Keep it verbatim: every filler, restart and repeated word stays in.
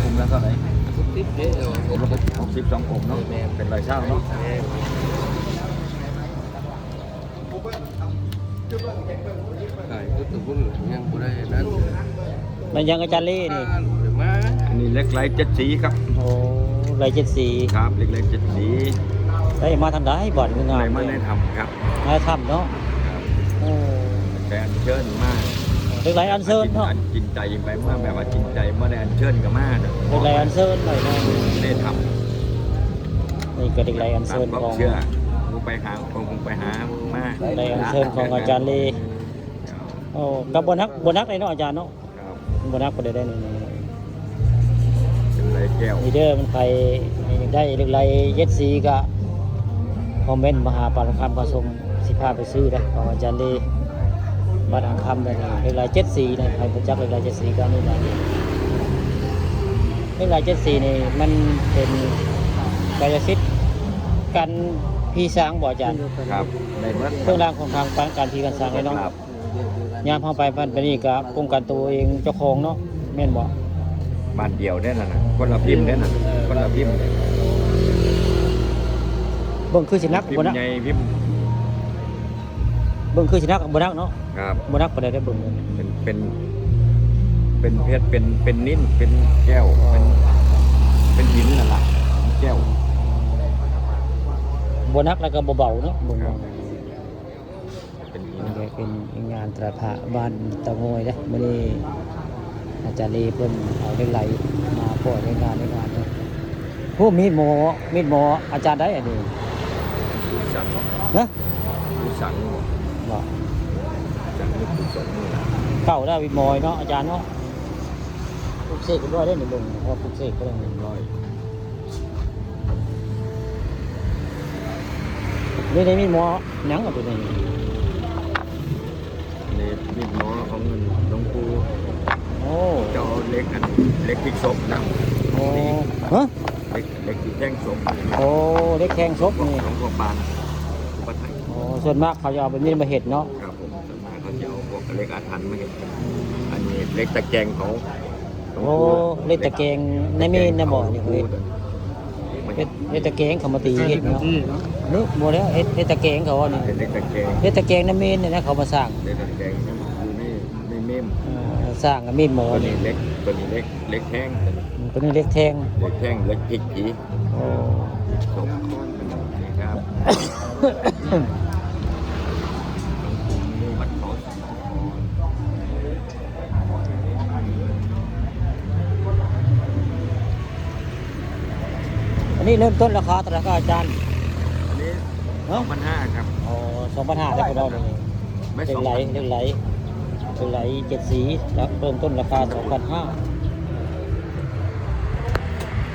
องค์ละเท่าไหร่? หกสิบเด้อ องค์ละหกสิบ สององค์เนาะ แม่น เป็นร้อยซาวเนาะ แม่น ขายก็ตัวบุญยังบ่ได้นั่น มันยังอาจารย์เล่นี่ มา อันนี้เหล็กไหลเจ็ดสีครับ โอ้ ไหลเจ็ดสี ครับ เหล็กไหลเจ็ดสี ได้มาทางใดบ่อนคืองาม ได้มาในถ้ำครับ มาถ้ำเนาะ ครับ โอ้ แต่อัญเชิญมา เหล็กไหลอัญเชิญเนาะ อันจินใจไป มาแบบว่าจินใจ มาได้อัญเชิญก็มา เหล็กไหลอัญเชิญหน่อยเนาะ ในถ้ำ นี่ก็เหล็กไหลอัญเชิญ ตามความ ของ เชื่อ ผมไปหา ผมไปหามา เหล็กไหลอัญเชิญของอาจารย์เล่ โอ้ ก็บ่หนัก บ่หนักเลยเนาะอาจารย์เนาะ ครับ บ่หนักปานใดได้นี่ เป็นไหลแก้ว นี่เด้อ มันใครอยากได้เหล็กไหลเจ็ดสีก็คอมเมนต์มาหาปานคำผสม สิพาไปซื้อเด้อ ของอาจารย์เล่ บ้านอ่างคำเด้อนี่ เหล็กไหลเจ็ดสีนะ ใครรู้จักเหล็กไหลเจ็ดสีก็นี่นะ เหล็กไหลเจ็ดสีนี่มันเป็นกายสิทธิ์กันผีสางบ่อาจารย์? ครับ ได้หมด เครื่องรางของขลังป้องกันผีกันสางเลยเนาะ ครับ ยามเฮาไปบ้านไปนี่ก็ป้องกันตัวเองเจ้าของเนาะ แม่นบ่? บ้านเดียวเด้นั่นน่ะ คนละพิมพ์เด้นั่นน่ะ คนละพิมพ์ เบิ่งคือสิหนัก พิม บ่หนัก พ์ใหญ่ พิมพ์ เบิ่งคือสิหนักบ่หนักเนาะ ครับ บ่หนักปานใดเด้อเบิ่ง เป็น เป็น เป็นเพชร เป็น เป็นนิล เป็นแก้ว เป็น เป็นหินนั่นล่ะ แก้ว บ่หนักแล้วก็บ่เบาเนาะ เบิ่ง ครับ เป็นหิน นี่ก็เป็นงานตลาดพระบ้านเตางอยเด้อ มื้อนี้อาจารย์ลีเพิ่นเอาเหล็กไหลมาปล่อยในงาน ในงานเนาะ โอ้ มีดหมอ มีดหมออาจารย์ได้อันนี้ ผู้สัง นะ ผู้สัง บ่ จากลูกผู้สัง เก่าแล้วมีดหมอเนาะอาจารย์เนาะ ปลุกเสกเรียบร้อยได้นี่เบิ่ง พอปลุกเสกก็ได้ เรียบร้อย นี่ได้มีดหมอหยังอ่ะตัวนี้ นี่มีดหมอของหลวงปู่ โอ้ เจ้าเอาเหล็กอัน เหล็กที่ศพนำ โอ้ ฮะ เหล็ก เหล็กที่แทงศพ โอ้ เหล็กแทงศพนี่ หลวงพ่อปาน อุปัฏฐาก โอ้ ส่วนมากเขาจะเอาแบบนี้มาเฮ็ดเนาะ ครับผม ส่วนมากเขาจะเอาพวกเหล็กอาถรรพ์มาเฮ็ด อันนี้เหล็กตะแกรงของหลวงปู่ โอ้ เหล็กตะแกรงในเมนนะบ่ ตะแกรงของหลวงปู่ นี่เฮ้ย เหล็ก เหล็กตะแกรงเขามาตีเฮ็ดเนาะ นี่บ่แล้ว เหล็ก เหล็กตะแกรงเขาว่านี่ เป็นเหล็กตะแกรง เหล็กตะแกรงในเมนนี่นะเขามาสร้าง เหล็กตะแกรงอยู่ใน ในเมน เออ สร้างกับมีดหมอ ตัวนี้ นี่ เหล็ก ตัวนี้เหล็ก เหล็กแทง ตัวนี้เหล็กแทง เหล็กแทง เหล็กพลิกผี โอ้ ศพนะครับ วัดเขา อันนี้เริ่มต้นราคาเท่าไหร่ครับอาจารย์? อันนี้ ฮะ? สองพันห้าครับ อ๋อ สองพันห้าได้พวกเรานี่ ไม่ เหล็กไหล สองพัน เหล็กไหล เหล็กไหลเจ็ดสี แล้วเริ่มต้นราคา สองพันห้า